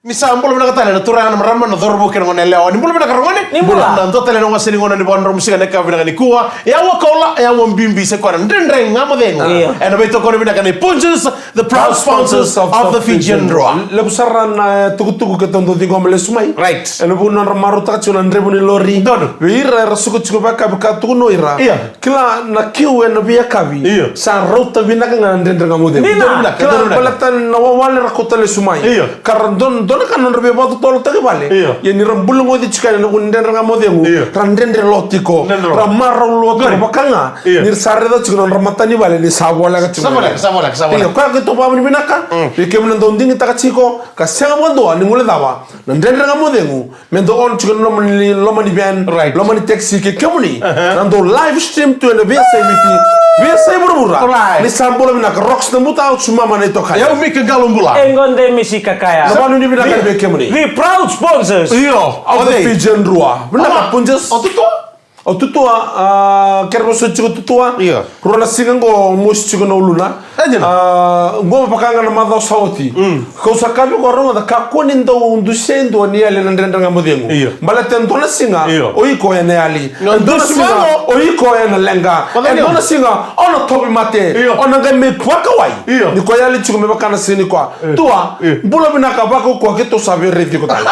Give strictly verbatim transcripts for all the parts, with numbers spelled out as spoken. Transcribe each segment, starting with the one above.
Ni sa bula vinaka tale na turaga, na marama, na cauravou kei na gone yalewa. Ni bula vinaka ragone. Ni bula. Na dua tale na wase ni gauna ni vakarorogo musika na yakavi vinaka nikua. Yawa koula, yawa bibi, se koya na Dredre Ga Mo Cegu. Io. Ena veitokoni vinaka nei Punjas, the proud sponsors of the Fijian Drua. Levu sara na, e, tukutuku keitou dau ciqoma lesu mai. Right. Ena vuku ni nodra marautaka tiko na drevu ni lori. Donu. Vei ira era suka tiko vakayakavi ka tukuna o ira. Io. Kila na kiu ena veiyakavi. Io. Sa rauta vinaka ga na Dredre Ga Mo Cegu. Dina. Donu vinaka, kila donu vinaka. Baleta na wawale ra kauta lesu mai. Io. Ka ra donu, donu ka nodra veivakatotolotaki vale. Io. Ia ni ra bula goci tiko yani ena vuku ni Dredre Ga Mo Cegu. Io. Ra dredre lo tiko. Dredre lo. Ra marau lo tiko. Good. Vaka ga. Io. Ni ra sa raica tiko na nodra matanivale ni sa voleka tiko. Sa voleka, sa voleka, sa voleka. Io, koya keitou vakavinavinaka. Mm. Vei kemuni na dau digitaka tiko, ka sega vakadua ni guilecava na Dredre Ga Mo Cegu. Me dau on tiko na loma ni, loma ni van, right, loma ni taxi kei kemuni. Aha. Na dau live stream tu ena veiyasai Viti, veiyasai vuravura. Right. Ni sa bula vinaka, Rocks Nabuta, au Sumama na itokani. Au Mika Qalo Bula. E gone misi kakaya. Na vanua ni vinaka vei kemuni. The proud sponsors. Io, of the Fijian Drua. Vinaka, Punjas. O Tutua? O Tutua, a, kere vosoti tiko Tutua. Io. Rua na siga qo mosi tiko na uluna. E dina. A, qo vaka ga na macawa sa oti. Mm. Kau sa kaya vei koya, Rogoca, kakua ni dau dusia e dua ni yali ena Dredre Ga Mo Cegu. Io. Baleta e dua na siga, io, o iko ena yali. E dua na siga, o iko ena leqa. E dua na siga, o na tauvimate. Io. O na qai mai vakawai. Io. Ni ko yali tiko me vaka na siga nikua. Io. Tua, io, bula vinaka, vakaukauwa keitou sa via raici iko tale.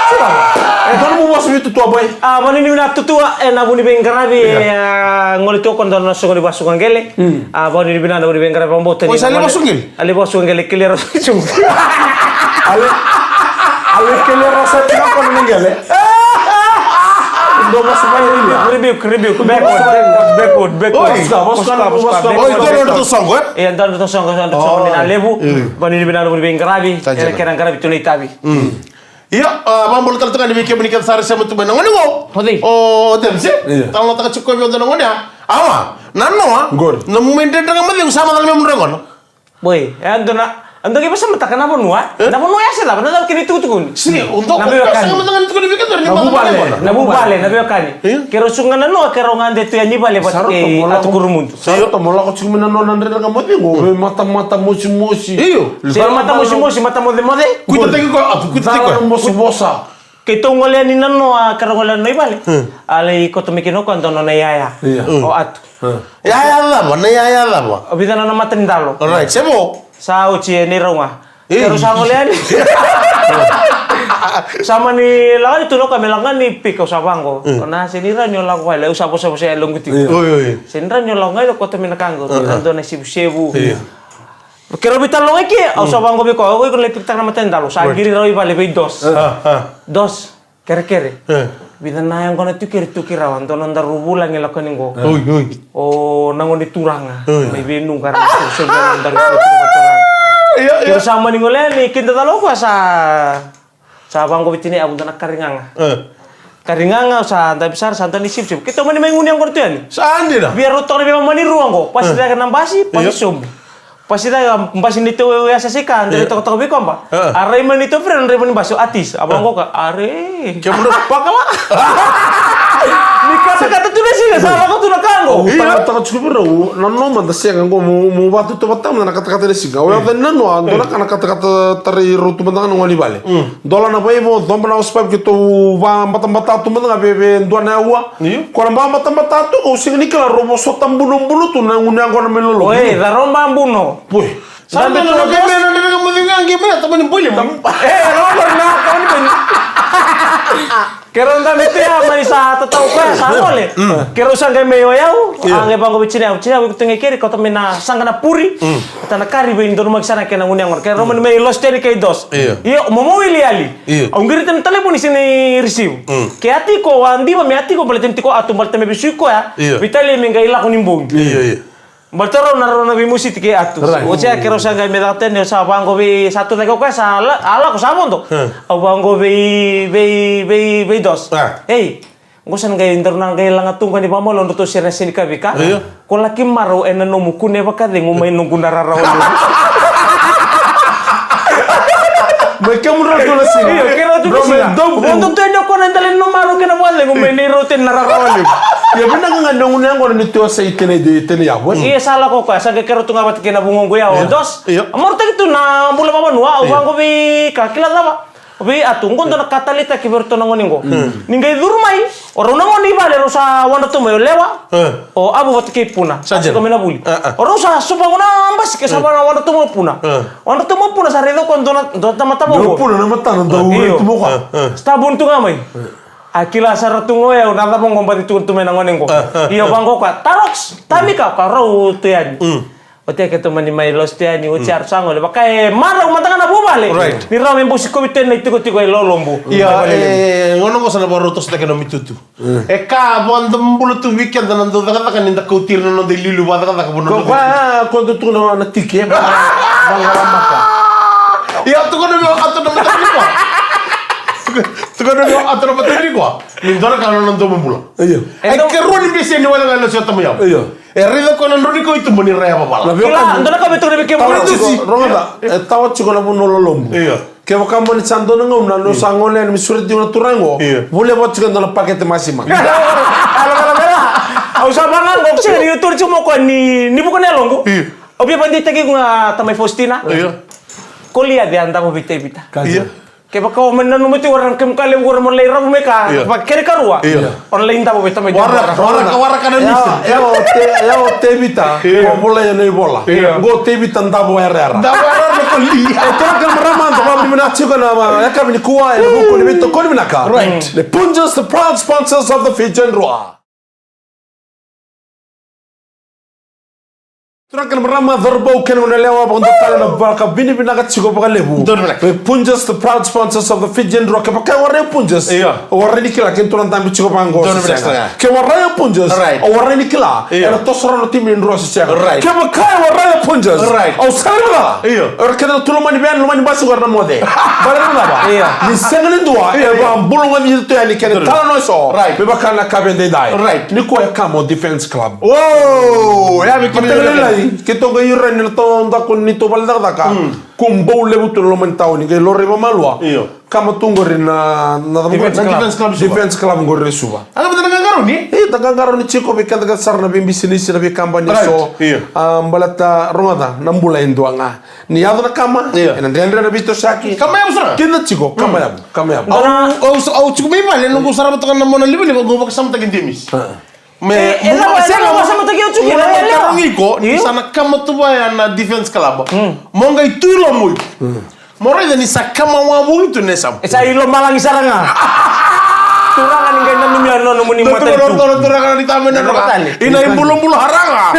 Tua. E dua nomu vosa vei Tutua boy. A, vakanuinui vinaka Tutua, ena vuku ni veiqaravi, io, e, a, gole tu o koya, dua na soqo ni vasuka qele. Mm. A, vakanuinui vinaka, vakanuinui veiqaravi vakabauta. Oi, ni sa levu vasuka qele. A levu vasuka qele, kele ra sa tiko. Ale, ale kele ra sa tiko na qele. Dua vasuka qele. Rebuke, rebuke. Backward, backward, backward. Oi, vasuka, vasuka, vasuka. Oi, dua na nodratou soqo, e? E, dua na nodratou soqo, dua na nodratou soqo, oi, ni na levu. Mm. Vakanuinui vinaka, vakanuinui veiqaravi. Sa dina. Kere, kere na qaravi tu na itavi. Mm. Ia, a, vakabula tale tu ga yani vei kemuni kece sara sema tu mai na gone qo. O cei? O James, e? Ia. Talanoataka tiko vei au na gone ya. Awa, nanoa. Qori. Nomu mai Dredre Ga Mo Cegu sa macala me mudre qona. Boy, e dua na, e dua qai vasamataka na vanua, e? Na vanua ya se cava, na cava kena itukutukuni? Si, o dua na veiwekani. Sa macala ni tukuni vei kemudou ni macala me qona. Na vuvale, na vuvale, na veiwekani. Ia. Keirau suka ga nanoa, keirau gade tu yani vale vata kei Atu Kurumudu. Sa ratou mo lako tiko mai nanoa na Dredre Ga Mo Cegu, veimatamata mosimosi. Io. Sega ni mata mosimosi, mata mocemoce. Kuitataki koya, a, kuitataki koya. Cala na vosa. Keitou gole yani nanoa, keirau gole yani i vale. Hmm. A lai koto mai kina o koya dua nona iyaya. Ia. O Atu. Hmm. Iyaya cava, na iyaya cava? O vica na nona mata ni dalo. Alright, se vo. Sa oti e neirau ga. Ei. Keirau sa gole yani. Sa mani lako yani tu o koya me lako ga ni pika, au sa vaqo. Mm. O na, sega ni rawa ni o lako ga, au sa vosavosa e loqu tiko. Oi, oi. Sega ni rawa ni o lako ga, o koto mai na ka qo. Aha. Na dua na isevusevu. Io. Keirau veitalanoa ga i ke, au sa vaqo vei koya, o iko na lai pikitaka na mata ni dalo, sa qiri rawa i vale vei Dos. Ah, ah. Dos. Kerekere. E. Vica na yaqona tu kere tu kei rau, dua na nodaru vulagi lako yani qo. Oi, oi. O na gone turaga. Oi. Mai Venuqa ra tu so na nodaru turaga. Ia, ia. Keirau sa mani gole yani, keda cala o koya sa, sa vaqo vei tinai yavu dua na karigaga. E. Karigaga, sa dabe sara, sa dua na isevusevu. Keitou mani mai gunu yaqona tu yani. Sa dina. Via rau toka na veimama ni rua qo. Pasi cake na basi, pasi sobu. Pasi cake, basi ni tou yasayasa i ka, dau tokatoka vei koya ba. A rai mai ni tou friend, rai mai ni basi, o Atis. A vaqo ka, are. Kemudou. Pakala. Ni katakata tu na siga, sa lako tu na ka qo. Ia. Tokatoka tiko vei rau, na noma da sega qo, mo, mo vatutu vata mada na katakata ni siga. O yaca ni nanoa, dua na ka na katakata tarai rau tu mada ga na gone i vale. Dola na vaivo, doba na hosepipe keitou vabatabata tu mada ga vei, vei dua na aua. Io. Ko na babatabata tu, ko sega ni kila rau vosota bunobuno tu na gunu yaqona mai lolo. Oi, ca rau babuno. Poi. Sa dabe tu na kei me na nena mo cega kei me na tamani boi lima. E, rau na tamani boi. Keirau dabe tu ya mai sa tatau koya sa gole. Keirau sa qai mai o yau, a qai vaqo vei tinai yau. Tinai yau, iko tu ga i keri, kauta mai na saqa na puri. Ta na kari vei donu maki sa na kena gunu yaqona. Keirau mani mai losi tu yani kei Dos. Io. Io, momo wili yali. Io. Au qirita na talevoni sega ni receive. Mm. Ke a tiko, au a diva me a tiko, baleta ni tiko Atu, baleta me veisui koya. Io. Veitalia me qai lako ni bogi. Io, io. Baleta rau na, rau na veimositi kei Atu. Right. Oti ya keirau sa qai mai caka tu yani, au sa vaqo vei, sa tu cake o koya, sa la, a lako sa vodo. Hmm. Au vaqo vei, vei, vei, vei Dos. Ah. Ei, qo sa na qai daru na qai laga tu ga ni vakamalua nodratou sere na seni ka vei ka. Io. Ko laki marau ena nomu kune vakacegu mai noqu na rarawa levu. Mai kemudrau tu na siga. Io, kemudrau tu na siga. Vodo tu yani o koya na dela ni nomu marau kei na vakalevu, mai nei rau tani na rarawa levu. Ia vinaka ga ni o gunu yaqona ni tu a sa i tena i tena i yavo. Ia sa lako o koya, sa qai kerea tu ga vata kei na vugoqu ya o Dos. Io. A marautaki tu na bula vakavanua, au vaqo vei ka kila cava. Vei Atu, qo dua na ka taleitaki vei iratou na gone qo. Ni qai curu mai, o rau na gone i vale, rau sa wadratou mai o Lewa. O Avu vata kei Puna. Sa tiko mai na vuli. O rau sa sovago na basika, sa vana wadratou mai o Puna. Wadratou mai o Puna, sa raica o koya dua na, dua na tamata vaqo. Puna na matana, dau rai tu mai o koya. Stubborn tu ga mai. A kila sara tu ga o yau na cava qo baci tukuna tu mai na gone qo. Io, vaqo o koya, Tarox, Tamika, o koya rau tu yani. Oti ya keitou mani mai lost yani, oti ya rau sa gole. Vaka e marau mada ga na vuvale. Ni rawa me bau sikovi tu yani na itikotiko e lolobu. Ia, e, gauna qo sa na vakarau tosotaki na nomu itutu. E ka vaka da bula tu vei keda na dau cakacaka ni da kauti ira na noda iliuliu vakacakacaka vua na noda. Ko koya, ko dau tukuna na tiki, e, vaqara maka. Ia, tukuna vei au, Atu na mataka nikua. Tukuna vei au, Atu na mataka nikua. Ni dua na ka na noda bula. Io. E, ke rua ni bese ni wale ga na sio tama yau. Io. E raica ko na drau ni kau i tuba ni raica vavala. Kila, dua na ka me tukuna vei kemuni. Rogoca, e tawa tiko na vanua lolobu. Io. Kevaka mani sa dua na gauna, no sa gole yani me sureti iko na turaga qo. Io. Volia vata tiko e dua na pakete masima. Ala, ala, ala. Au sa vaqo, au sega ni turi tiko mo koya ni, ni vuka na yaloqu. Io. Au via vakadeitaki iko ga tamai Faustina. Io. Koliaci a davo vei Tevita. Io. Kevaka o mani nanuma tiko o ira na kemikali qori mo lai ravu mai ka, kena ikarua. Io. O na lai davo vei tamai Tevita. Waraka, waraka, waraka na nisi. Ia, ia o Te, ia o Tevita, ko volai ena ivola. Io. Qo Tevita davo yarayara. Davo yarayara na koli. E tara kena marama, davo vinaka tiko na, e, yakavi nikua, ena vuku ni veitokoni vinaka. Right. The Punjas, the proud sponsors of the Fijian Drua. Turaga kei na marama, cauravou kei na goneyalewa, vakadua tale na vakavinavinaka tiko vakalevu. Donu vinaka. Vei Punjas, the proud sponsors of the Fijian Drua. Kevaka e warai o Punjas, io, o warai ni kila kei na turaga dabe tiko vaqo. Donu vinaka. Ke warai o Punjas, right, o warai ni kila, io, ena toso rawa na timi ni Drua se sega. Right. Kevaka e warai o Punjas, right, au sega ni macala. Io. Era kece na tu loma ni veni, loma ni basi qori na moce. Baleta na cava? Io. Ni sega ni dua, io, e vakabulagaci iratou yani kei na, io, talanoa eso. Right. Me vaka na yakavi edaidai. Right. Nikua e kama o Defence Club. Wow! Ya me kina. Mataqali lailai, keitou qai ira ni na taudaku ni tou vale cakacaka. Mm. Ko bau levu tu na loma ni tauni, qai lori vakamalua. Io. Kama tu qori na, na Defence Club. Defence Club qori e Suva. Ala mada na qaqarauni? E, da qaqarauni tiko vei keda kece sara na veibisinisi, na veikabani eso. Right, io. A, baleta rogoca, na bula e dua ga. Ni yaco na kama, io, ena dredre na veitosoyaki. Kama yavu sara? Keda tiko, kama yavu, kama yavu. Au, au, au tiko mai vale, noqu sarava toka na mona livaliva, qo vakasamataki Demis. A. Me, e, e, mo, e, sega, e, mo, vakasamataki au tiko, e, na, e, lewa. Tarogi iko, io, ni sa na kama tu vaya na Defence Club. Mm. Mo qai tu i loma iko. Mm. Mo raica ni sa kama wavoki tu na yasamu. E sa i lomalagi sara ga. Turaga ni qai nanumi au na nomuni matanitu. Turaga ni tama na roka. Ina ibulubulu haraga.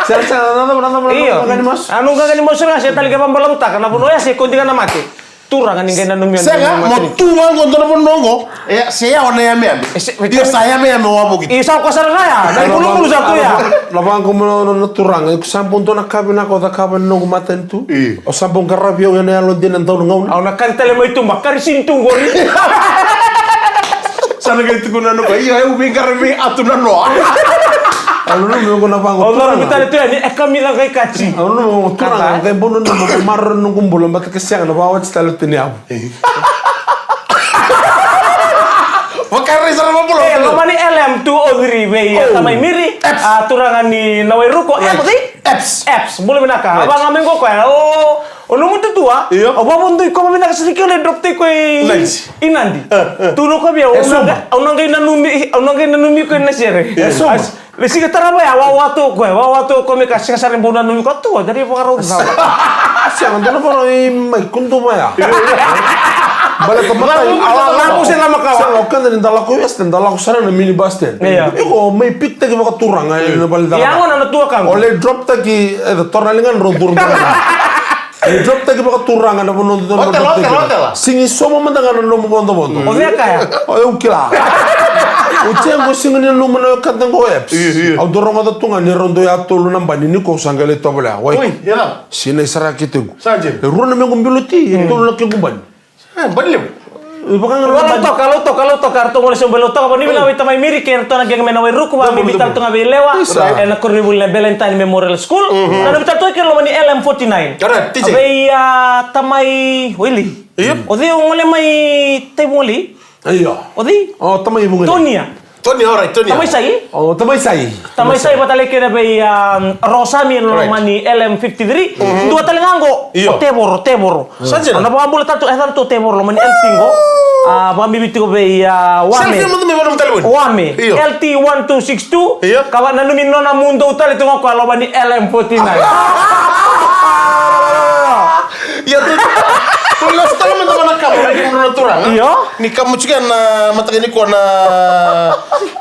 Sega, sega, na, na, na, na, na, io, na, na, na, masu. A, noqu qaqa ni masu ga, se tale ke vakabalavutaka na vanua ya se kodiga na mate. Turaga ni qai nanumi au na nomuni matanitu. Sega, mo tu vaqo dua na vanua qo. E, se yawa na yameyame. E, se, io, sa yameyame wavoki. Io, sa koya sara ga ya. Na ibulubulu sa tu ya. Na vaqo mo na, na, na turaga. Iko sa bau dua na ka vinaka o cakava ena noqu matanitu. Io. O sa bau qaravi au ena yalodina dau na gauna. Au na kari tale mai tuba, kari sini tu qori. Sa na qai tukuna na noqu, io, au veiqaravi vei Atu na noa. Au nanuma me qo na vaqo. Au nanuma tale tu yani, e kamica qai kati. Au nanuma me qo turaga, qai bau nanuma me maroroi na noqu bula, baleta ke sega na vakawati tale tu ni yavu. Vakarai sara na bula. E, loma ni L M two oh three vei, oh, tamai Miri. Eps. A, turaga ni na Wairuku. Right. Eps. Eps. Eps. Bula vinaka. Right. A vaka ga mai qo koya. O, o nomu tutua. Io. O vavudui ko vinaka sara keu lai drop tiko i, nice, i Nadi. E, e. Tu no ko via, e, au na qai nanumi, au na qai nanumi ko na sere. E, soma. As-, Le siga tarava ya, wawa tu o koya, wawa tu o koya me ka sega sara ni bau nanumi koya tu, dari vakarau tu sara. Sega, dua na vanua i mai Kuduva ya. Baleta matai. Lavu, lavu se na makawa. Sega, o keda ni da lako i Western, da lako sara na minibus stand. Io. Iko mai pick taki vakaturaga ena vale cakacaka. Ia gona na tuakaqu. O lai drop taki, e, da tora na liga drau curu. E drop taki vakaturaga na vanua dodonu. Hotel, hotel, hotel. Sigi somo mada ga na nomu vodovodo. O via kaya? O yau kila. O tse qo sigi ni nanuma na wekada qo Eps. Io, io. Au dau rogoca tu ga ni rau dau yatolu na bani ni ko sa qai lai tovolea. Oi. Oi, ia na. Sinai sara ki tequ. Sa dina. E rua na mequ biloti, e tolu na kequ bani. E, bani levu. Lau toka, lau toka, lau toka, ratou gole sobu, lau toka, vakanuinui vinaka vei tamai Miri kei ratou na gang mai na Wairuku, vakabibi tale tu ga vei Lewa, ena koronivuli na Belentine Memorial School. Na nomu tale tu ga kina loma ni L M forty-nine. Vei a tamai Wili. O cei o gole mai Taivugolei? Io. O cei? O tamai Vugolei. Tonia. Tonia, alright, Tonia. Tamai Sai? O tamai Sai. Tamai Sai vata kei na vei, um, Rosami ena loma ni L M fifty-three. Dua tale ga qo. Io. O Tevoro, Tevoro. Sa dina. Au na vakabula tale tu, e cala tu o Tevoro loma ni L T qo. A, vakabibi tiko vei, a, Wame. Selfie mada mai, vanua tale voni. Wame. Io. L T one two six two. Io. Ka vakananumi nona mudou tale tu ga o koya loma ni L M forty-nine. Ia tu, tu lesu tale mada vana kama, na kemu na turaga. Io. Ni kama tiko na mataka nikua na,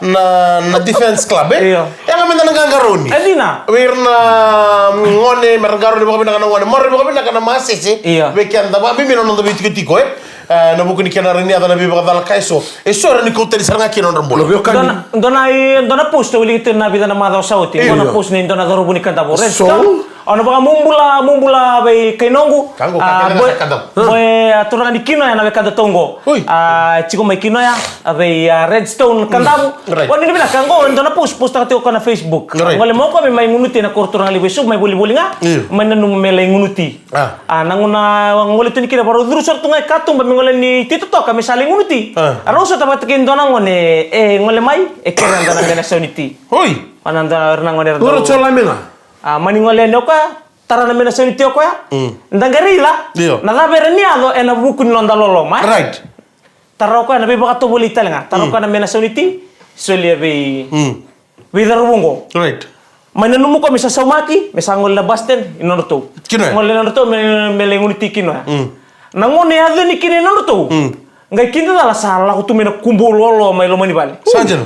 na, na Defence Club, e? Io. Yaga meda na qaqarauni. E dina. Vei ira na gone, mera qarauni vakavinaka na gone. Mera vakavinaka na masese. Io. Vei keda vakabibi na noda veitikotiko, e? E, na vuku ni kena rai ni yaca na veivakacala ka eso. Eso era ni kau tani sara ga kina nodra bula. Dua na, dua na i, dua na post au wilika tu na vica na macawa sa oti. Io. Dua na post ni dua na cauravou ni Kadavu. Red Storm. Au na vakamubula, mubula vei kai noqu. Ka qo, ka kena sa Kadavu. Boy, a, turaga ni Kinoya na wekada tu qo. Oi. A, tiko mai Kinoya, a, vei, a, Redstone Kadavu. Right. Vakanuinui vinaka qo, e dua na post, postaka tiko ko na Facebook. Right. Gole mai o koya me mai gunuti ena koro turaga levu e Suva, mai volivoli ga. Io. Mai nanuma me lai gunuti. A. A, na gauna gole tu ni kina, vakarau curu sara tu ga e katuba me gole ni titotoka me sa lai gunuti. A. A rau sota vata kei dua na gone, e gole mai, e kerea dua na mena sau ni ti. Oi. Vana dua na gone era dau. Curu sara mai ga. A, mani gole yani o koya, tara na mena sau ni ti o koya. Mm. Da qai raica. Io. Na cava era ni yaco ena vuku ni noda loloma, e? Right. Tara o koya na veivakatovolei tale ga. Tara o koya na mena sau ni ti, solia vei, vei cauravou qo. Right. Mai nanuma o koya me sa saumaki, me sa gole na bus stand i nodratou. Kinoya. Gole i nodratou me, me lai gunu ti kinoya. Mm. Na gauna e yaco yani kina i nodratou. Mm. Qai kidacala sa lako tu mai na kubou loloma i loma ni vale. Sa dina.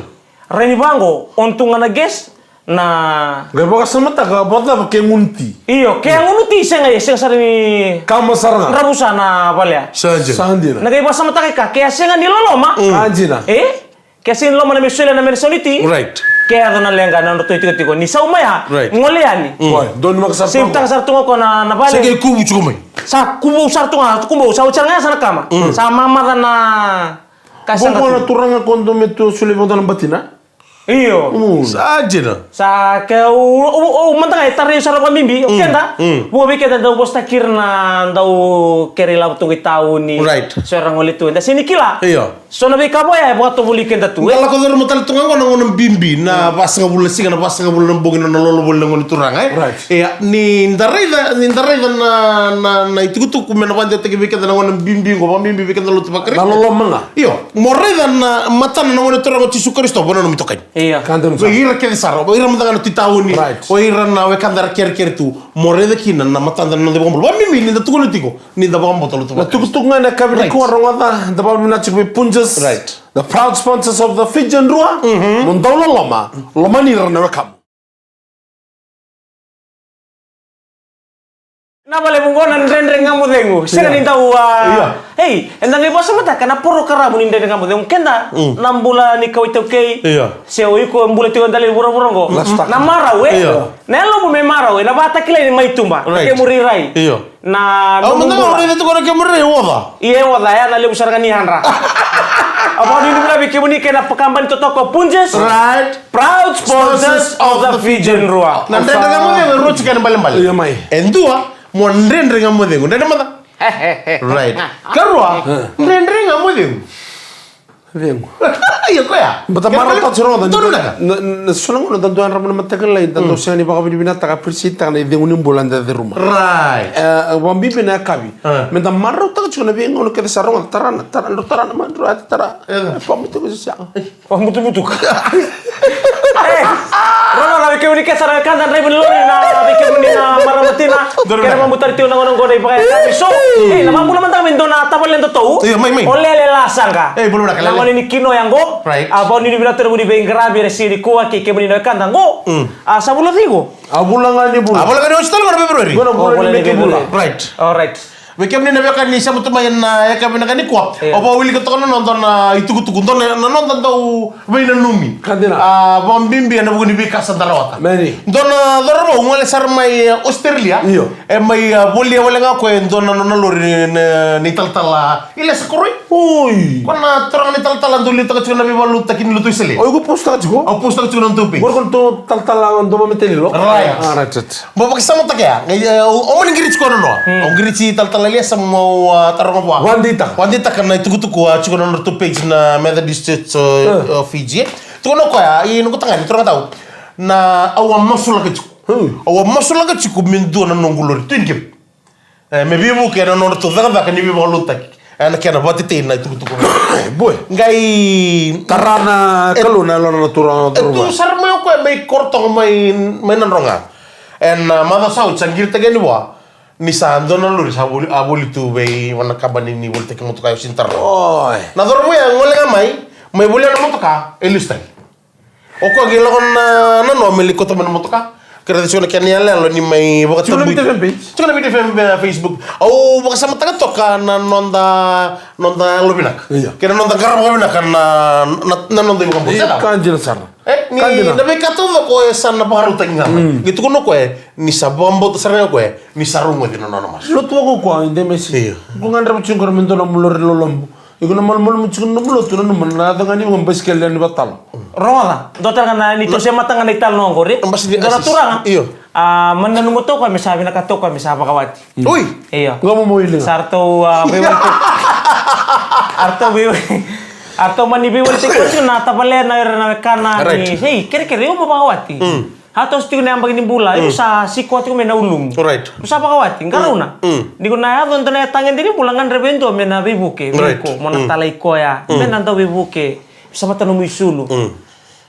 Rai ni vaqo, on tu ga na gas, na. Qai vakasamataka vakacava ke gunu ti. Io, ke a gunu ti sega, e sega sara ni. Kama sara ga. Dravusa na valea. Sa dina. Sa dina. Na qai vakasamataka e ka, ke a sega ni loloma. Mm. Sa dina. E? Ke a sega ni loloma na me solia na mena sau ni ti. Right. Ke yaco na leqa na nodratou itikotiko. Ni sauma ya, right, gole yani. Mm. Oi, donu maka sara tu ga. Sivitaka sara tu ga o koya na, na vale. Sa qai kuvu tiko mai. Sa kuvu sara tu ga, kuvu, sa oti sara ga ya sa na kama. Mm. Sa mamaca na. Ka sa. Bobo na turaga ko dou me tu solia vata na batina. Io. Mm. Sa dina. Sa ke au, au, au mada ga e tarai au sara vakabibi, o keda. Mm. Vua vei keda dau vosataki ira na dau kere ilavo tu qai tauni. Right. So era gole tu, eda sega ni kila. Io. So na veika vaya e vakatovolei keda tu, e. Da lako curuma tale tu ga qo na gauna bibi, na vasagavulu na siga, na vasagavulu na bogi, na nona lolovoli na gone turaga, e. Right. Ia, ni da raica, ni da raica na, na, na itukutuku me na vakadewataki vei keda na gauna bibi qo, vakabibi vei keda lotu vaKarisito. Na loloma ga. Io, mo raica na matana na gone turaga o Jisu Karisito, vua na nomu itokani. Io. Ka donu sara. Vei ira kece sara, o ira mada ga na tui tauni. Right. O ira na wekada era kerekere tu. Mo raica kina na matada na noda iVakabula. Vakabibi ni da tukuna tiko, ni da vakabauta lotu vaKarisito. Na tukutuku ga ena yakavi nikua, rogoca, da vakavinavinaka tiko vei Punjas. Right. The proud sponsors of the Fijian Drua. Mhm. Mo dau loloma, lomani ira na wekamu. Na vale vuqo na Dredre Ga Mo Cegu. Sega ni dau, a, io. Ei, eda qai vakasamataka na porokaramu ni Dredre Ga Mo Cegu. Keda, mm, na bula ni kawa iTaukei. Io. Se o iko bula tiko e dela ni vuravura qo. Lifestyle. Na marau, e? Io. Na yalomu me marau, e na vakatakilai mai tuba. Right. Kemu rairai. Io. Na, au mada ga, au raica tiko na kemu rairai, e oca. Ia, e oca, ya na levu sara ga ni yadra. Au vakanuinui vinaka vei kemuni kei na kabani totoka o Punjas. Right. Proud sponsors of the Fijian Drua. Na Dredre Ga Mo Cegu e rua tiko na ibalebale. Io mai. E dua, mo dredre ga mo cegu. Dredre mada. Right. Karua, dredre ga mo cegu. Cegu. Ia koya. Baleta marautaka sara ga, na, na, na so na gauna da dau yadra mai na mataka lailai, da dau sega ni vakavinavinakataka, appreciate-taka na icegu ni bula da curuma. Right. E, vakabibi na yakavi. E. Me da marautaka tiko na veigauna kece sa rogoca, tara na, tara, tara na madru, tara. E. E, vakamutuku sasa. Vakamutuku. E, rogoca vei kemuni kece sara, wekada draiva ni lori, na vei kemuni na marama tina. Kere vakabutari tiko na gauna qo na ivakayakavi. So, e, na vakabula mada ga me dua na tavale datou. Io, mai, mai. O Lele Lasaqa. E, bula vinaka, Lele. Na gone ni Kinoya qo. Right. A, vakanuinui vinaka tu na vuni veiqaravi ena siga nikua kei kemuni na wekada qo. Mm. A, sa vula cei qo? A, vula ga ni vula. A, vula ga ni oti tale qo na February. Qo na vula ni February. Right. All right. Vei kemuni na weka ni sa mutu mai ena yakavi vinaka nikua. Io. Au vakawilika toka na noda na itukutuku, dua na, na noda dau veinanumi. Ka dina. A, vakabibi ena vuku ni veika sa da rawata. Meni. Dua na cauravou gole sara mai, e, Australia. Io. E mai, a, volia wale ga o koya e dua na nona lori ni, ni, ni talatala, a, Ilesa Koroi. Oi. Ko na turaga ni talatala dau liutaka tiko na veivakalotutaki ni lotu Wesele. O iko postaka tiko? Au postaka tiko na notou page. Qori ko notou talatala dau mamateni lo? Right. Ah, right, right. Mo vakasamataka ya. Qai, e, au, au mani qiriti koya nanoa. Mm. Au qiriti talatala Eliesa mo, a, taroga vua. Vakadeitaka. Vakadeitaka na itukutuku, a, tiko na nodratou page na Methodist Church, a, a, Fiji. Tukuna o koya, i noqu tagane, turaga tau. Na, au a masulaka tiko. Hmm. Au a masulaka tiko me dua na noqu lori. Twin cab. E, me veivuke ena nodratou cakacaka ni veivakalotutaki. Ena kena vakatetei na itukutuku. Boy. Qai tara na Kalou na yalona na turaga, e, tu sara mai o koya mai Korotoga mai, mai Nadroga. Ena, a, macawa sa oti sa qiritaki yani vua. Ni sa dua na lori sa voli, a voli tu vei vana kabani ni volitaki motoka, au sega ni tara. Oi. Na cauravou ya gole ga mai, mai volia na motoka, e lesu tale. O koya qai lako na, nanoa me lai kauta mai na motoka. Kerea tiko na kena iyaloyalo ni mai vakatabui. Tiko na Viti F M page? Tiko na Viti F M, e, Facebook. Au vakasamataka toka na noda, noda yalovinaka. Io. Kei na noda qarava vinaka na, na, na noda ivakabauta. Io, ka dina sara. E, ni na veika taucoko e sa na vakarautaki ga mai. Mm. Qai tukuna o koya, ni sa vakabauta sara ga o koya, ni sa rogoci na nona masu. Lotu vakaukaua, e de mesi. Io. Ko gadreva tiko qori me dua na nomu lori lolobu. Iko na malumalumu tiko na nomu lotu, nanuma na yaco ga ni vaka baisikeli yani vakatalo. Rogoca, dua tale ga na ni tou semata ga na italanoa qori. Dua na turaga. Io. A, mani nanuma toka me sa vinakata toka me sa vakawati. Oi. Io. Qo mo mo ili. Sa ratou, a, veiwali toka. A ratou veiwali. A ratou mani veiwali toka tiko na tavalena, era na wekana ni, right, ei, kerekere, au mo vakawati. Mm. A toso tiko na yabaki ni bula, mm, au sa sikoa tiko mai na ulumu. Right. Au sa vakawati, qarauna. Mm. Ni ko na yaco dua na yatagede ni bula, gadreva e dua me na veivuke, right, vei iko, mo na, mm, talai koya. Mm. Me na dau veivuke, sa mata nomu isulu. Mm.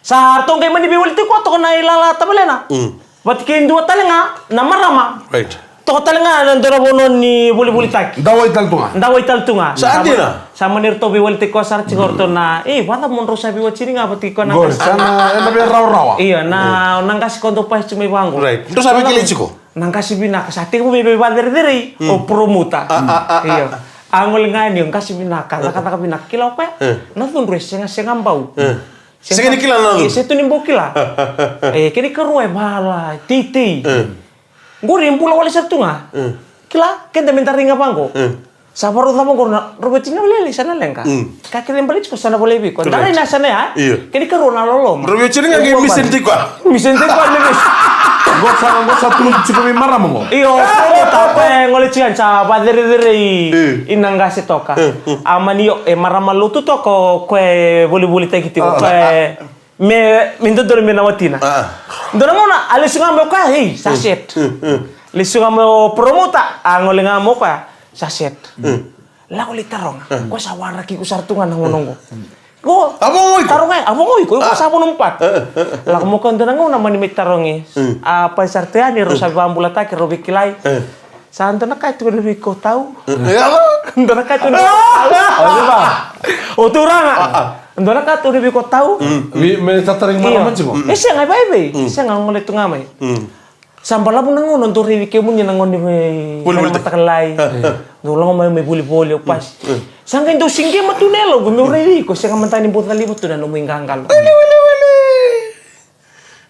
Sa ratou qai mani veiwali tiko toka na ilala tavalena. Mm. Vata kei dua tale ga na marama. Right. Toka tale ga na dua na vanua ni volivolitaki. Dawai tale tu ga. Dawai tale tu ga. Sa dina. Sa mani ratou veiwalitaki koya sara tiko ratou na, e, vacava mo drau sa veiwatini ga vata kei koya na qase. Sa na, ena veirawarawa. Io, na, mm, na qase ko dau pasi tiko mai vaqo. Right. Drau sa veikilai tiko. Na qase vinaka, sa tekivu me veivacerecerei, mm, o promoter. A, a, a, a. Io. A gole ga yani o qase vinaka, cakacaka vinaka, kila o koya. E. Na cudru e segasega bau. E. Sega ni kila na cudru. E, se tu ni bau kila. E, kena ikarua e vala, teitei. E. Qori e bula wale sara tu ga. Mm. Kila, keda me da rai ga vaqo. Mm. Sa varau cava qori na, rau veiwatini ga lailai sa na leqa. Mm. Ka kece e baleti koya sa na volai vei koya. Right. Da rai na yasana ya. Io. Kena ikarua na loloma. Rau veiwatini ga qai misini tiko. Misini tiko me vei. Qo sa, qo sa tu tiko vei marama qo. Io, sa koya e gole tiko yani sa vacerecerei, mm, i na qase toka. Mm, mm. A mani io, e marama lotu toka o koya e volivolitaki tiko. Ah. Koya e Me, me dodonu me na watina. Ah. Dua na gauna, a lesu ga mai o koya, ei, sa set. Mm, mm. Lesu ga mai o promoter, a gole ga mai o koya, sa set. Mm. Lako lai taroga. Mm. Ko sa waraki iko sara tu ga na gauna oqo. Mm. Ko, a vogoi iko. Taroga, a vogoi iko, ko sa vono mpat. Mm, mm, mm. Lako mai o koya dua na gauna, mani mai tarogi. Mm. A pai sara tu yani, rau sa vakabulataki, rau veikilai. Mm. Sa dua na ka e tukuna vei iko tau. Mm. Dua na ka e tukuna vei iko tau. O turaga. Ah, ah. Dua na ka e tukuna vei iko tau. Mm. Me, me tataraki marama tiko. Mm. E sega, e vakaevei. Mm. Sega, gole tu ga mai. Mm. Sa balavu na gauna dou raici kemuni na gauna ni vei, volivolitaki. Matakalai. Ah, ah. Dou lako mai, mai volivoli, au pasi. Mm. Sa qai dau siqema tu na yaloqu, meu raici iko, sega mada ni bau caliva tu na nomu iqaqalo. Wele, wele, wele.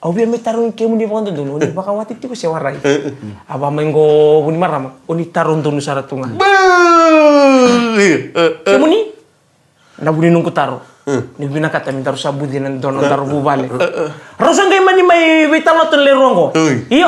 Au via mai tarogi kemuni vakadodonu, o ni vakawati tiko se warai? E, e. A va mai qo vuni marama, o ni taro donu sara tu ga. Ba! E, e, e. Kemuni? Na vu ni noqu taro. E. Ni vinakata me daru sa bucina na dua na daru vuvale. E, e. Rau sa qai mani mai veitalanoa tu na lewe rua qo. Oi. Io.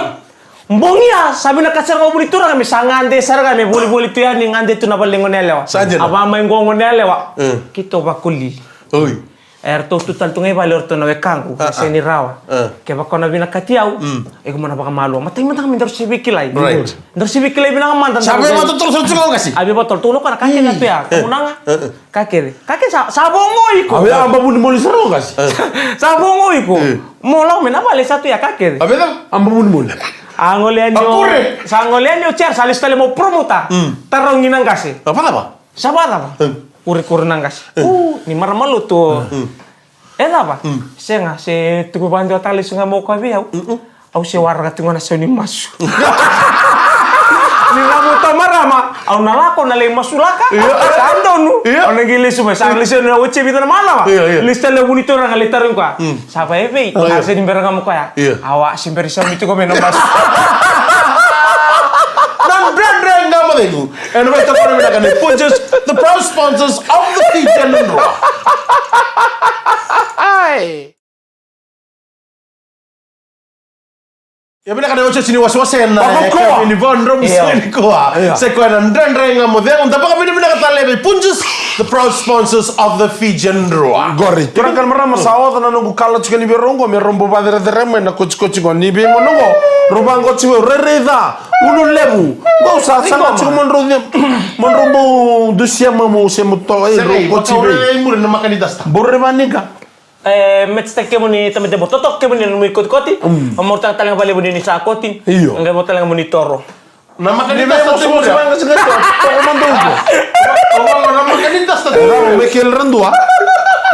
Bogi ya, sa vinakata sara ga o vuni turaga me sa gade sara ga me volivoli tu yani, gade tu na vale ni gone yalewa. Sa dina. A va mai qo gone yalewa. E. Keitou vakoli. Oi. E ratou tu tale tu ga i vale o ratou na wekaqu, ah, na sega ni rawa. Ah. Kevaka o na vinakati au, mm, iko mo na vakamalua. Matai mada ga me daru se veikilai. Right. Daru se veikilai vinaka mada. Sa via vakatotolo sara tiko o qase. A via vakatotolo, tukuna o koya na ka kece tu ya. Mm. Kamunaga. Eh, eh. Ka kece. Ka kece sa, sa vogo iko. A via aba vunimoli sara o qase. Eh. Sa vogo iko. Eh. Mo lako mai na vale sa tu ya ka kece. A via aba vunimoli. A gole yani o, sa gole yani o Cher, sa lesu tale mai o promoter. Mm. Tarogi na qase. A vakacava? Sa vakacava? Hmm. Kurekure na qase. Hmm. U, ni marama lotu. Hmm. E cava? Hmm. Sega, se tuku vakaduatale lesu ga mai o koya vei au. Hmm. Au se waraka tu ga na sau ni masu. Ni cavuta o marama, au na lako na lai masulaka. Io. Sa donu. Io. Au na qai lesu mai, sa lesu na oti e vica na marama. Io, io. Lesu tale na vunituraga lai tarogi koya. Hmm. Sa vakaevei? Io. A se ni bera ga mai o koya. Io. Au a se bera ni saumi tiko mai na masu. Na dredre ga Ena vei tokona vinaka ni Punjas, the proud sponsors of the Fijian Drua. Ia vinaka na otioti ni wasewase na Vakakoa. Eka ni vanua musu ni koa. Ia. Se koya na Dredre Ga Mo Cegu, da vakavinavinaka tale vei Punjas, the proud sponsors of the Fijian Drua. Qori. Turaga kei na marama, sa oca na noqu kala tiko ni vei rau qo me rau bau vacerecerema ena kotikoti qo. Ni vei gona qo, rau vaqo tiko, rairai ca, Ulu Levu. Qo sa saga tiko mo drau, mo drau bau dusia mamu se mo to, e, drau koti vei. Bau rairai vaniqa. E, me titaki kemuni tamata mo totoka kemuni na nomuni kotikoti. Mm. Mo marautaka tale ga vakalevu ni sa koti. Io. Qai mo tale ga mo ni toro. Na maka ni dasta tiko. Toko mada uko. O valo na maka ni dasta tiko. Rau me kele ra dua.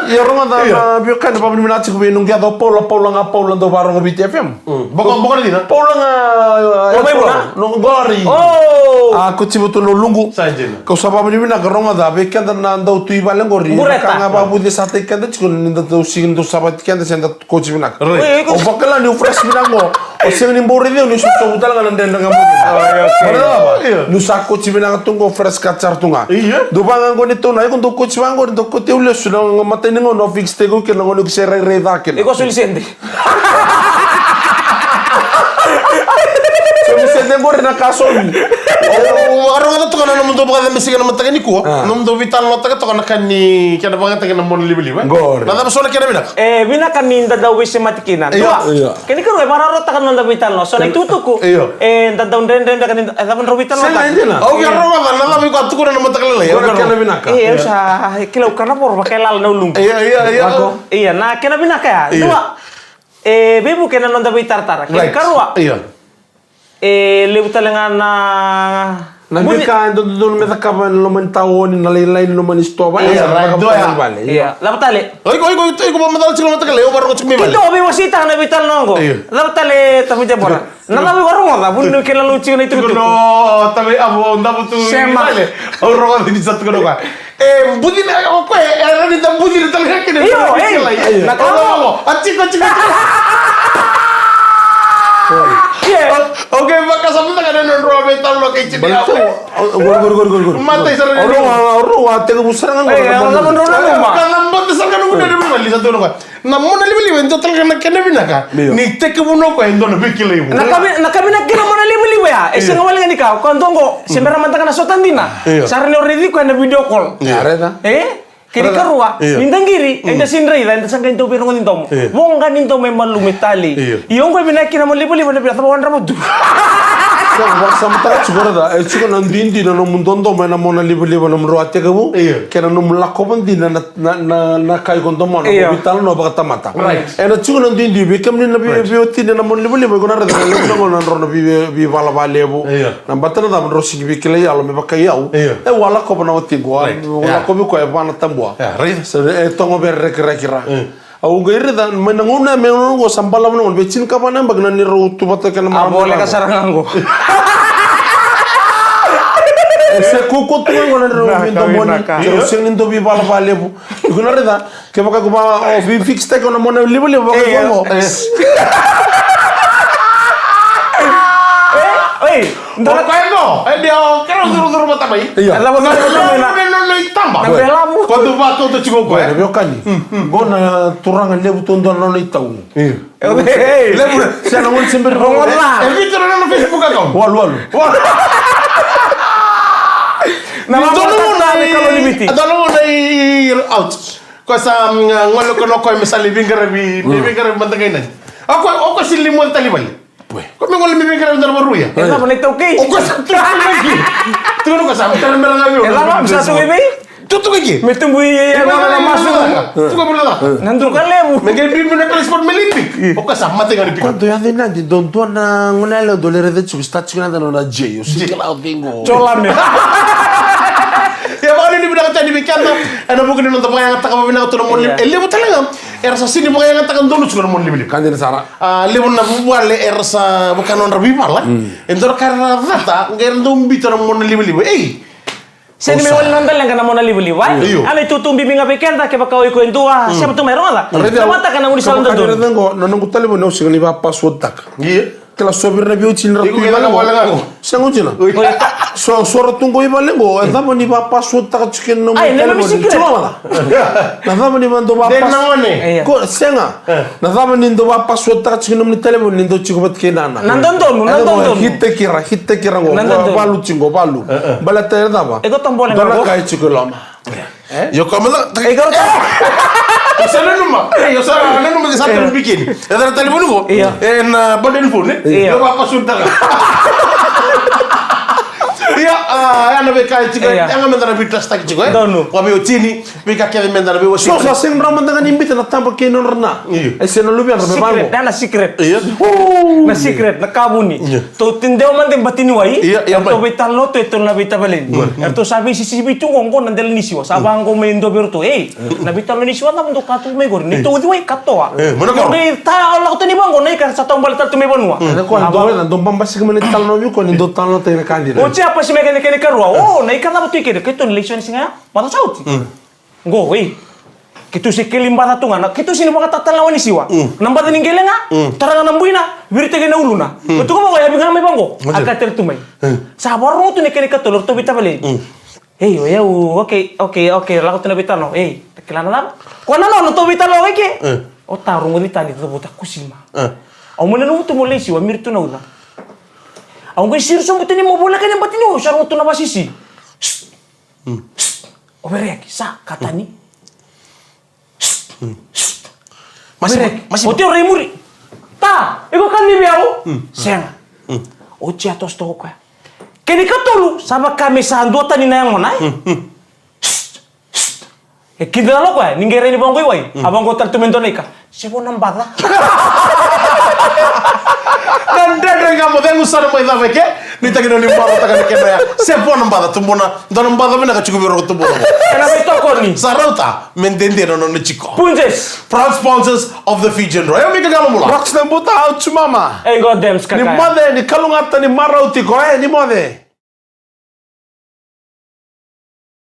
Ia rogoca na veiwekani, vakavinavinaka tiko vei noqu yaca o Paula, Paula ga, Paula dau varogo Viti F M. Mm. Boko, boko na dina? Paula ga, o mai vuna? No, qori. Oh. A, ko tivo tu na luqu. Sa dina. Kau sa vakavinavinaka, rogoca, vei keda na dau tu i vale qori. Bureta. Ka ga vavuci sa tai keda tiko, ni da dau sigi, dau savati keda, se da koti vinaka. Right. Oi, oi, au vakila niu fresh vinaka qo. Au sega ni bau raici au niu sa sovu tale ga na Dredre Ga Mo Cegu. Ah, okay. Baleta na cava? Io. Niu sa koti vinaka tu qo, fresh cut sara tu ga. Io. Dou vaqo ni tou na, iko dou koti vaqo, dou koti au lesu na matai ni gauna au fix tiko kina na gauna iko se rairai ca kina. Iko soli sede. Soli sede qori na ka soli. Au vakarogotaka toka na nomudou vakacabesika na mataka nikua. Ah. Nomudou veitalanoataka toka na ka ni kena vakayagataki na mona livaliva. Qori. Na cava so na kena vinaka? E, vinaka ni da dau veisemati kina. Io. Dua. Io. Kena ikarua e vakarautaka na noda veitalanoa. So na itukutuku. Io. E, da dau dredre beka ni da, e, cava drau veitalanoataka. Sega, e dina. Au via rogoca na cava iko a tukuna na mataka lailai. Qori na kena vinaka. Io, sa, kila au kana voro vakailala na uluqu. Io, io, io. Vako. Io, na kena vinaka ya. Io. Dua. E, veivuke na noda veitaratara. Kena ikarua. Io. E levu tale ga na, na veika e dodonu me cakava ena loma ni taoni, na lailai ni loma ni sitoa, vale. Ia, right, dua ya. Vale, ia. Ia, cava tale? Oi, oi, oi, oi, ko macala tiko na mataka lailai, au vakarorogo tiko mai vale. Keitou veiwaseitaka na veitalanoa qo. Ia. Cava tale, tafiti Debora? Na cava iko a rogoca, vuni kei na lou tiko na itukutuku. Tiko no, tavei avo, davo tu i vale. Au rogoca ni sa tukuna o koya. E buci na, o koya, e rawa ni da buci na tale ga kina. Io, e. Na ka. A tiko, tiko, tiko. Io. Okay, vakasamataka na nodrau veitalanoa kei Jimmy. Qori, qori, qori, qori. Matai sara na. Au rogoca, au rogoca, tekivu sara ga qori. Ka na matai sara ga na noqu dredre mai vale, sa tukuna o koya. Na mona livaliva e dua tale ga na kena vinaka. Io. Ni tekivu o koya e dua na veikilai vou. Na ka vi-, na ka vinaka kina mona livaliva ya. E sega wale ga ni ka, o koya dua qo, se bera mada ga na sota dina. Io. Sa rawa ni o raici koya ena video call. Io. Raica. E? Kena ikarua, io, ni da qiri, eda sega ni raica, eda sa qai dau veirogoci domo. Io. Voqa ni domo e malumu e talei. Io. Io, qo e vinaka kina mona livaliva, na vinaka cava wadra vatu. Sa vakasamataka tiko, raica, e tiko na duidui na nomu dodomo ena mona livaliva, nomudrau a tekivu. Io. Kei na nomu lakova dina na na, na, na ka iko domona, io, mo veitalanoa vakatamata. Right. Ena tiko na duidui, vei kemuni na vei, right, veiwatini ena mona livaliva, iko na raica na levu na gauna na drau na vei, vei, veivala vakalevu. Io. Na bata na cava, drau sega ni veikilai yalo me vaka i au. Io. E, au a lakova na watiqu, au, right, au, yeah, lakovi koya e va na tabua. Yeah, right. Sa, e togo vei ira, reki, reki ra. Io. Au qai raica mai na gauna ya me gauna qo sa balavu na gauna, vei tinikava na yabaki na neirau tu vata kei na marama. A voleka sara ga qo. E se kaukaua tu ga qo na neirau veidomoni. Vinaka, vinaka. Keirau sega ni dau veivala vakalevu. Iko na raica, kevaka ko va, o, vei fix taki o na mona livaliva vaka, e, qo. E, oi. Dua na koya qo, e dia o keirau curucuru vata mai. Io. E lavo curucuru vata mai na, na, na, na itaba. Na belavu. Ko tu vakauta tiko koya. Oi, na veiwekani. Mm, mm. Qo na turaga levu tu dua na nona itau. Io. E, e, e. Levu, se na gone se bera. Rogoca. E, e vitu na nona Facebook account. Walu, walu. Walu. Na dua na gone i, dua na gone i, out. Ko sa, mm, gole ko na koya me sa lai veiqaravi, mm, me veiqaravi mada ga i nani. O koya, o koya sega ni moce tale i vale. Ko me gole me veiqaravi dua na varuya. E cava na iTaukei? O koya sa tutuki. Tukuna o koya sa tara mera ga vei au. E cava me sa tuki vei? Tutuki. Me tubu i, e, e, na, na, na masu. Tuka mera ga. Na duka levu. Me qai biubiu na transport me lai pick. O koya sa mate ga ni pick. Koya dau yaco i Nadi, dua, dua na gone yalewa dau lai raica tiko, start tiko na yacana na J. O sega ni kila o cei qo. Jolame. Ia, vakanuinui vinaka tale vei keda ena vuku ni noda vakayagataka vakavinaka tu na mona livaliva. E levu tale ga era sa sega ni vakayagataka donu tiko na mona livaliva. Ka dina sara. A, levu na vuvale era sa vaka nodra veivala. Mm. E dua na ka era cata, qai era dau biuta na mona livaliva. Ei! Sega ni me wale na noda leqa na mona livaliva, e? Io. A, na itutu bibi ga vei keda, kevaka o iko e dua, mm, sema tu mai, rogoca. Raica, na mataka na gaunisala dodonu. Raica qo, na noqu talevoni au sega ni vakapasswordtaka. Io. Kila so vei ira na veiwatini ra tu i vale qo. Sega, o dina. So, so ra tu qo i vale qo, e cava ni vapasswordtaka tiko kina nomu telefoni? Na cava ni dau vapassword? Ko sega. Na cava ni dau vapasswordtaka tiko kina nomuni telefoni ni dau tiko vata kei nana? Na dodonu, na dodonu. Hitakira, hitakira qo. Valu tiko qo, valu. Baleta e cava? Dua na ka e tiko i loma. Io, kama da. Io, sa nanuma. Io, sa nanuma ke sa tale bikini. E tale telefoni qo. Io. E na button phone, e? Io. Io, vapasswordtaka. Io, a, ya na veika e tiko. Io. Ya ga meda na veitrustaki tiko, e? Donu. Veiwatini, veika kece meda na veiwatini. So, so, sega ni rawa mada ga ni biuta na taba kei nodra na. Io. E se na luve yadra me vaqo. Secret, ya na secret. Io. Na secret, na ka vuni. Io. Tou dewa mada i bati ni wai. Io, io, eratou veitalanoa tu e tolu na veitavaleni. Eratou sa veisisivi tu qo, qo na dela ni siwa. Sa vaqo mai dua vei iratou. Ei, na veitalanoa ni siwa, na dou ka tu mai qori. Neitou uciwai katoa. Qori ta lako tani vaqo, na ika sa taubale tale tu mai vanua. Na dou babasika mai na italanoa vei koya ni dou talanoataki na ka dina. Oti a pasi mai kena, kena ikarua. O, na ika cava tu i kena. Keitou ni lesu yani siga ya. Matasauti. Qo, ei. Keitou se keli baca tu ga na, keitou se ni vakatatala na wai ni siwa. Na baca ni qele ga, tara ga na buina, viritaki na uluna. Keitou ka vaqo, yavi ga mai vaqo. A ka tale tu mai. Sa vakarorogo tu na kena ikatolu, ratou veitavaleni. Ei, o yau, okay, okay, okay, lako tu na veitalanoa. Ei, kila na cava? Ko na nona tou veitalanoa ga i ke. O ta rogoci tani, cavuta kusima. Au mai na nomu tu mo lai siwa, miri tu na uca. Au qai siro sobu tani mo voleka ni bati ni wai, sa rogo tu na vasisi. O vereki, sa, ka tani. Masi, masi. O teu rai muri. Ta, iko ka ni vei au? Sega. O tia toso toka koya. Kena ikatolu, sa vaka me sa dua tani na yagona, e? E kidacala koya, ni qai rai ni vaqo i wai. A vaqo tale tu me dua na ika. Se vo na baca. Na dredre ga mo cegu sara mai cava i ke. Ni taki na ni marautaka na kena ya. Se vo na baca, tubuna. Dua na baca vinaka tiko vei roko tubuna. Ena veitokoni. Sa rauta me dede na nona tiko. Punjas. Proud sponsors of the Fijian Drua. E o Mika Galomula. Rocks na buta, au tu mama. E go Dems kakaya. Ni moce, ni kalougata, ni marau tiko, e, ni moce.